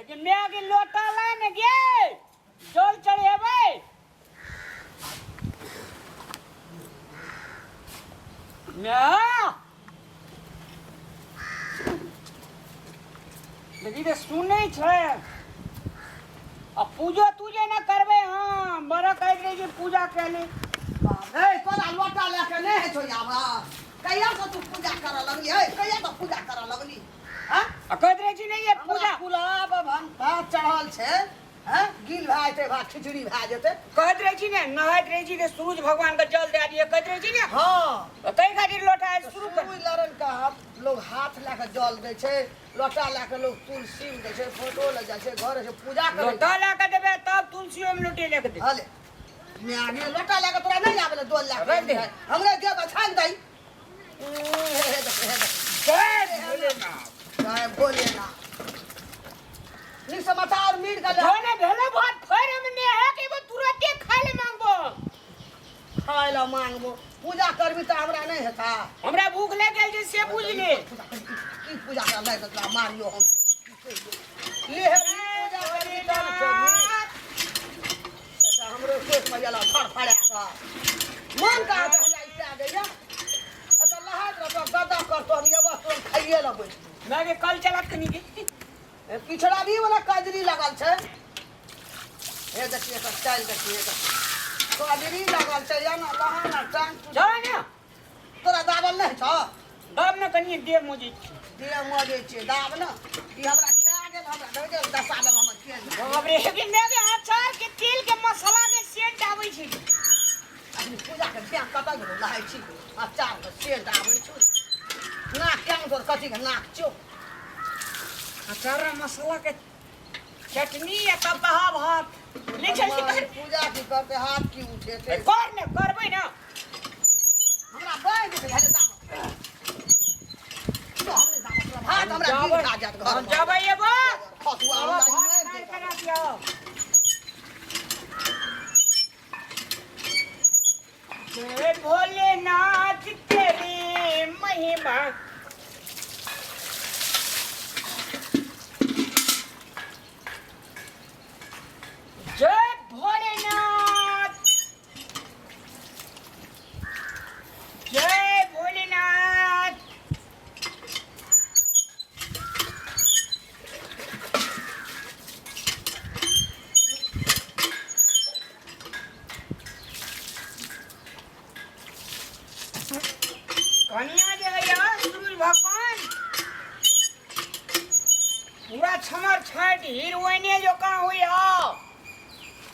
लेकिन मैं के लोटा लाने गे जल चढ़ेबै। मैं देखी तऽ सुनै छै आ पूजो तूजे ने करबै। हँ, बड़ा कहैत रहै छै पूजा कैले। बाप रे, तोरा लोटा लए के नहि होइ छौ आब? कहिया से तू पूजा करऽ लगली है? कहिया से पूजा करऽ लगली? हँ? आ कहैत रहै छी नहि ये पूजा पूजा पुलाव भात चढ़ल छै। हँ, गिल भए जेतै भात, खिचड़ी भए जेतै। कहैत रहै छी ने, नहाइत रहै छी तऽ सूरज भगवान के जल दए दिअ, कहैत रहै छी ने। हँ। ताहि खातिर लोटा शुरू कर। सूरज लड़न के हाथ लोग हाथ लए के जल दै छै, लोटा लए के लोग तुलसी मे दै छै, फोटो लए जाइ छै, घर छै, पूजा करै छै। लोटा लए कऽ देबै तब तुलसियो मे लोटे लए कऽ देबै। हले म्यागे, लोटा लए के तोरा नहि आबे डोल लए रख दे। के हमरे दे बछान दई। हे देख, हे देख। जय भोलेनाथ। जय भोलेनाथ। नीक समाचार मिल गेल। भने भेलो भात, फेर हम नेहा के एगो तुरते खाय ले मांगबो। खाय लए मांगबो? पूजा करबी तऽ हमरा नहि हेता? हमरा भूख लागि गेल छै से बुझ ले। की पूजा कर लागि तोरा मारियो हम ले हे। पूजा करबी तब खेबी। हमरो सोच में गेल फड़फड़ा कऽ मन कहाँ तऽ हमरा इच्छा दैया। एतऽ लहैत रहतो, गदा करतो, हम एबो तुरंत खाइए लेबै। मैं के कल चलत कनी के। ए, पिछड़ा भी वाला कजरी लगल छै। हे देखिए एकर चालि, देखिए एकर कजरी लगल छै। या ना लहा ना टांग टूट। जा ने। तोरा दाबल नहि छौ? दाब ने कनी, देह मोजे छी। देह मजे छै, दाब ने। ई हमरा खा गेल, हमरा दे गेल दशा लग हमर के। बाप रे, हे मैं के अचार के तेल के मसाला के सेंट आबै छै। अखनी पूजा के ध्यान कतऽ गेलौ? नहाय छी, अचार के सेंट आबै छौ नाक केना तोर? कथी के नाक छौ? अचार आ मसाला के चटनी या तब बहा भात ले चल के कर। पूजा की करते, हाथ की उठेते? कर ने, करबै ना। हमरा बाँधि देतै। हेले दाब तो हम नहि दाबत तोरा भात, हमरा गिर खा जायत घर। हम जाबै एबो। खसुआ बाबा, हमरा भात नहि खाय देत। के राखियौ। जय भोलेनाथ तेरी महिमा। जय भोलेनाथ, जय भोलेनाथ। कनिया जे है यार, सूरज भगवान पूरा छमर छाटि हीरोइने जकाँ हुई हो।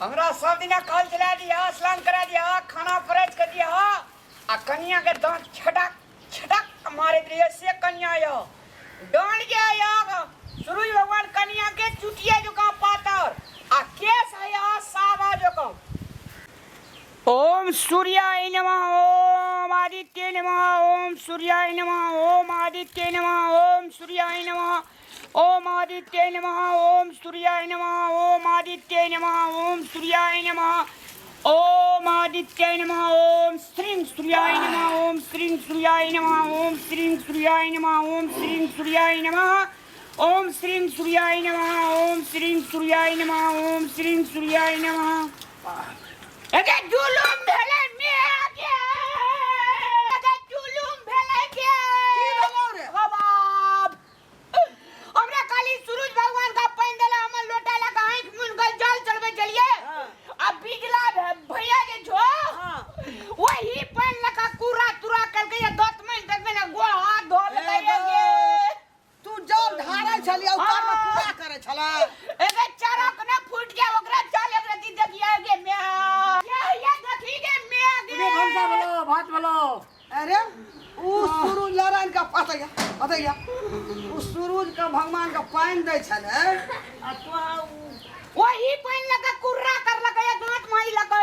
हमरा सब दिना कल चला दिया, स्नान करा दिया, खाना परस कर दिया आ कनिया के दांत छटक छटक मारैत रहिए से कनिया यो डांड के आया। सूरज भगवान कनिया के चुटिया जकाँ पातर आ केस है सावा जकाँ। ओम सूर्याय नमः, ओम आदित्य नमः, ओम सूर्याय नमः, ओम आदित्य नमः, ओम सूर्याय नमः, ओम आदित्य नमः, ओम सूर्याय नमः, ओम आदित्य नमः, ओम सूर्याय नमः, ओम आदित्य नमः, ओम श्रीं सूर्याय नमः, ओम श्रीं सूर्याय नमः, ओम श्रीं सूर्याय नमः, ओम श्रीं सूर्याय नमः, ओम श्रीं सूर्याय नमः, ओम श्रीं सूर्याय नमः, ओम श्रीं सूर्याय नमः। एगे जुलुम भेलै मेह गे, एगे जुलुम भेलै गे। की भेलौ रे? ओ बाप, हमरा खाली सूरज भगवान का पानि देला, हमर लोटा लऽ कऽ आँखि मुनि कऽ जल चढ़बै छलियै। आ बिजला भैया जे छौ, वही पानि लऽ कऽ कूड़ा तूड़ा केलकै, दत मनि देखबै ने गोड़ हाथ धो लेलकै गे। तू जल ढारै छली आ ऊपर में पूजा करै छला? एगे चरक ने फूट गया ओकरा चल एकरा दी देखिए गे म्या ये ये देखी गे म्या गे। गे भनसा भेलो, भात भेलो। अरे उ सूरज नारायण का पतैया पतैया, उ सूरज का भगवान का पानि दै छलै आ तोरा उ वही पानि लगा कुर्रा कर लगा या दांत मारी लगा।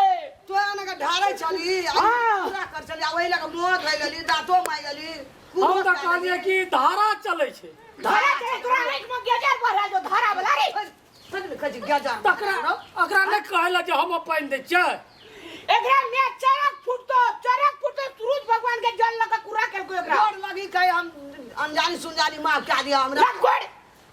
तोरा ने ढारै छली आ हाँ। पूजा कर छली आ ओहि लगा मुँह धोइ गेली, दाँतो मारि गेली। हम तऽ कहलियै कि धारा चलै छै। धारा छै, तोरा आँखि में गेजर बढ़ल जो धारा वाला रे। तकरा एकरा नहि कहै लए जे हम पानि दै छियै। एकरा में चरक फुटतो, चरक फुटतो, सूरज भगवान के जल लगा कुर्रा केलको एकरा। गोर लगी कहे हम अनजानी सुनजानी माफ कए दिया हमरा। लग गोड़।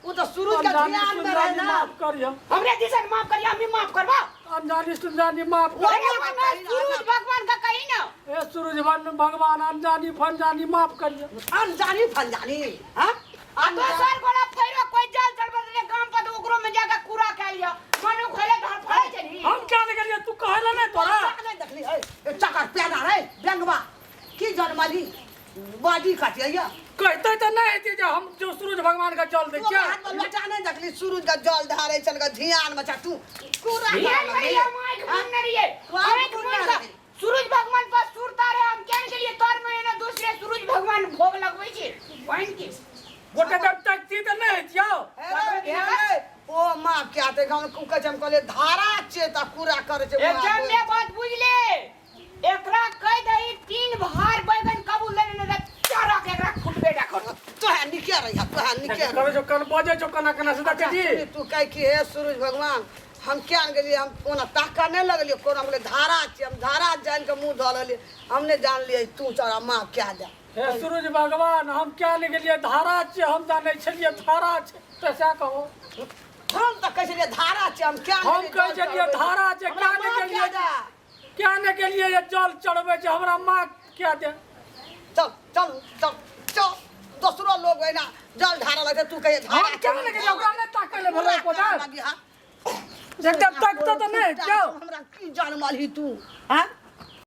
उ तो सूरज के अनजानी ध्यान में रहे सुनजानी ना। माफ करियो। हमरे दिसन माफ करिया, हम माफ करबा। अनजानी सुनजानी माफ अरे करियो। भगवान, सूरज भगवान का कही ना। ए सूरज भगवान अनजानी फनजानी माफ करियो। अनजानी फनजानी हां। आ दोसर गोला फेरो कोई जल चढ़बे रे गाम पर, तो ओकरो में जाके कूड़ा खा लिया। मनु खैले धर फड़े छै नी। हम क्या नहीं करियो, तू कहला नहीं तोरा। नहीं देखली ए चकर प्यादा रे बेंगवा की जनमली बाजी काटिया। कहते तो नहीं हेतै जे हम जो सूरज भगवान का जल दै तू छियै। हाथ में लोटा नहीं देखली, सूरज का जल धारे चल के ध्यान में छ तू कूड़ा। ध्यान में रहिए, हम आँख मूंदने रहिए। तू आँख आँख मूंदने मूंद कऽ रहिए। सूरज भगवान पर सुरता रहे, हम क्या के लिए तोर में ना दूसरे सूरज भगवान भोग लगबै छै पानि के। गोटे जब तक थी तऽ नहि हेतियौ। ए ओ माँ क्या ते गाँव को कहै छै, हम कहलियै धारा छियै तऽ कूड़ा करै छै। एकदम ने बात बुझले, एकरा कह दही 3 भार बैगन कबूल लेने ने चारा के एकरा फुटबे ना कर। तोहे निके रही, तोहे निके। करै छौ कन बजै छौ कना कना से देखै छी। तू कह कि हे सूरज भगवान हम क्या गेलियै, हम कोना ताका नहि लगलियै कोना, हम कहलियै धारा छियै, हम धारा जानि कऽ मुँह धऽ लेलियै, हम नहि जानलियै तू चोरा माँ क्या दे। हे सूरज भगवान हम क्या नहि गेलियै, धारा छियै, हम जानै छलियै धारा छै, तऽ सएह कहो। हम तऽ कहै छलियै धारा छियै, हम क्या हम कहै छलियै धारा छै, क्या नहि गेलियै, क्या नहि गेलियै जे जल चढ़बै छै, हमरा माँ क्या दे। चल चल चल चल, दोसरो लोग एना जल ढारऽ लगतै, तू कहियै धारा। हम क्या नहि गेलियै, ओकरा नहि ताकै लए भेलै पूरा कोदार। लगी, हाँ। एकदम तकतो तऽ नहि क्यों। हमरा की जनमलही तू, हाँ?